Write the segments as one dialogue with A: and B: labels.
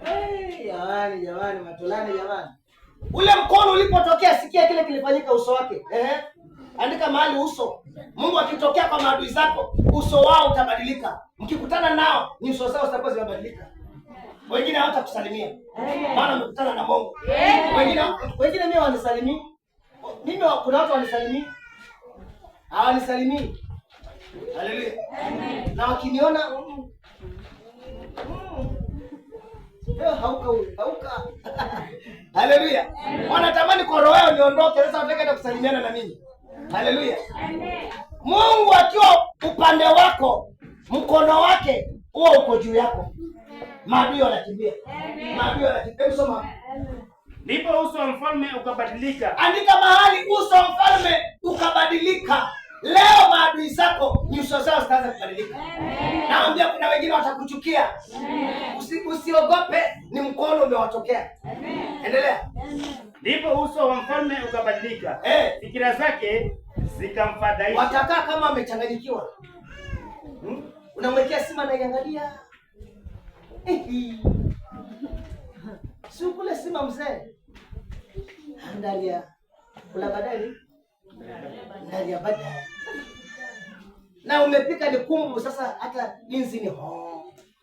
A: Hey, jamani jamani, matolani jamani. Ule mkono ulipotokea, sikia kile kilifanyika uso wake. Ehe. Andika mahali uso. Mungu akitokea kwa maadui zako, uso wao utabadilika. Mkikutana nao, nyuso zao zitakuwa zimebadilika. Wengine hawatakusalimia. Maana wamekutana na Mungu. Wengine mimi wanisalimii. Mimi kuna watu wanisalimii. Hawanisalimii. Haleluya. Na wakiniona hauka huyu, hauka. Haleluya. Wanatamani kwa roho yao niondoke, sasa wanataka hata kusalimiana na mimi. Haleluya. Mungu akiwa upande wako, mkono wake huo uko juu yako. Maadui wanakimbia. Maadui wanakimbia. Hebu soma.
B: Ndipo uso wa mfalme ukabadilika.
A: Andika mahali uso wa mfalme ukabadilika. Leo maadui zako nyuso zao zitaanza kubadilika. Naambia kuna wengine watakuchukia. Usiogope, ni mkono umewatokea. Endelea.
B: Ndipo uso wa mfalme ukabadilika. Fikira zake zikamfadhaisha.
A: Watakaa kama wamechanganyikiwa. Unamwekea sima anaiangalia. Si ukule sima mzee. Angalia. Kula baadaye. Ndani baadaye. Na umepika ni kumbu sasa hata inzi ni ho.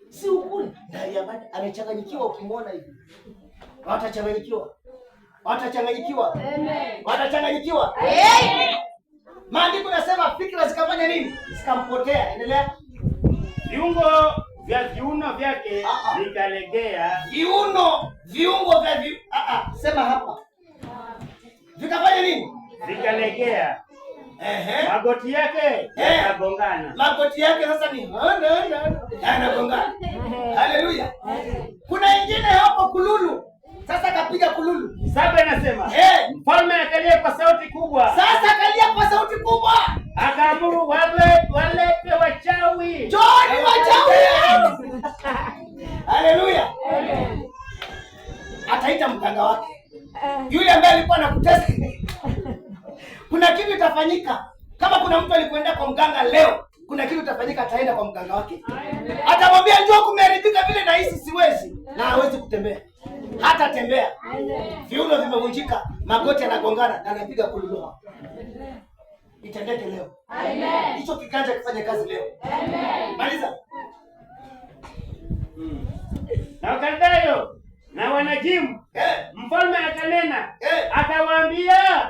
A: Si ukule. Ndani ya baadaye amechanganyikiwa ukimwona hivi. Watachanganyikiwa. Watachanganyikiwa. Watachanganyikiwa. Maandiko nasema fikra zikafanya nini? Zikampotea. Endelea.
B: Viungo vya viuno vyake vikalegea.
A: Viungo vya sema hapa. Vikafanya nini?
B: Vikalegea. Magoti yake yakagongana.
A: Magoti yake sasa ni yanagongana. Haleluya. Kuna ingine hapo kululu. Sasa kapiga kululu.
B: 7 inasema, mfalme akalia kwa sauti kubwa.
A: Sasa akalia kwa sauti kubwa.
B: Akaamuru walete wachawi.
A: Njooni wachawi. Haleluya. Ataita mganga wake. Yule ambaye alikuwa anakutesa. Kuna kitu itafanyika. Kama kuna mtu alikwenda kwa mganga leo, kuna kitu itafanyika, ataenda kwa mganga wake. Atamwambia njoo, kumeharibika vile nahisi siwezi. Na hawezi kutembea. Hata tembea. Viuno vimevunjika, magoti yanagongana na anapiga kululua. Itendeke leo. Hicho kiganja kifanye kazi leo. Maliza.
B: Na Wakaldayo na wanajimu, mfalme akanena, akawaambia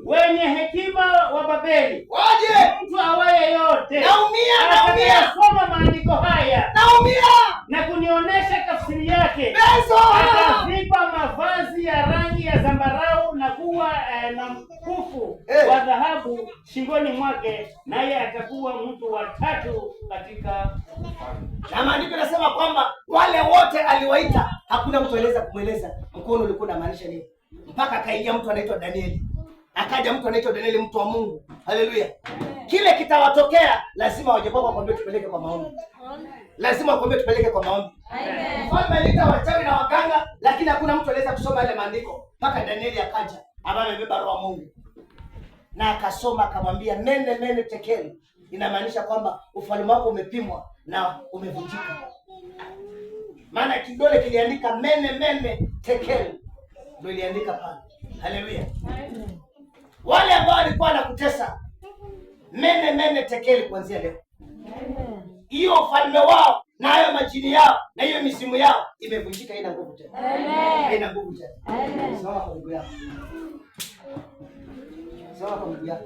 B: wenye hekima wa Babeli,
A: waje,
B: mtu awaye yote,
A: naumia, naumia,
B: soma maandiko haya,
A: naumia,
B: na kunionyesha tafsiri yake. Akavipa mavazi ya rangi ya zambarau na kuwa na mkufu wa dhahabu shingoni mwake, naye atakuwa mtu wa tatu katika ufalme.
A: Na maandiko yanasema kwamba wale wote aliwaita, hakuna mtu aliweza kumweleza mkono ulikuwa unamaanisha nini, mpaka akaingia mtu anaitwa Danieli. Akaja mtu anaitwa Danieli, mtu wa Mungu. Haleluya. Kile kitawatokea lazima waje kwako wakwambie tupeleke kwa maombi. Lazima wakwambie tupeleke kwa maombi. Mfalme aliita wachawi na waganga, lakini hakuna mtu aliweza kusoma yale maandiko mpaka Danieli akaja, ambaye amebeba roho wa Mungu. Na akasoma akamwambia, mene mene tekeli, inamaanisha kwamba ufalme wako umepimwa na umevunjika. Maana kidole kiliandika mene mene tekeli, ndio iliandika pale. Haleluya. Wale ambao walikuwa wanakutesa, mene mene tekeli, kuanzia leo hiyo ufalme wao na hayo majini yao na hiyo mizimu yao imevunjika, haina nguvu tena. Haina nguvu tena. Simama kwa miguu yako. Simama kwa miguu yako.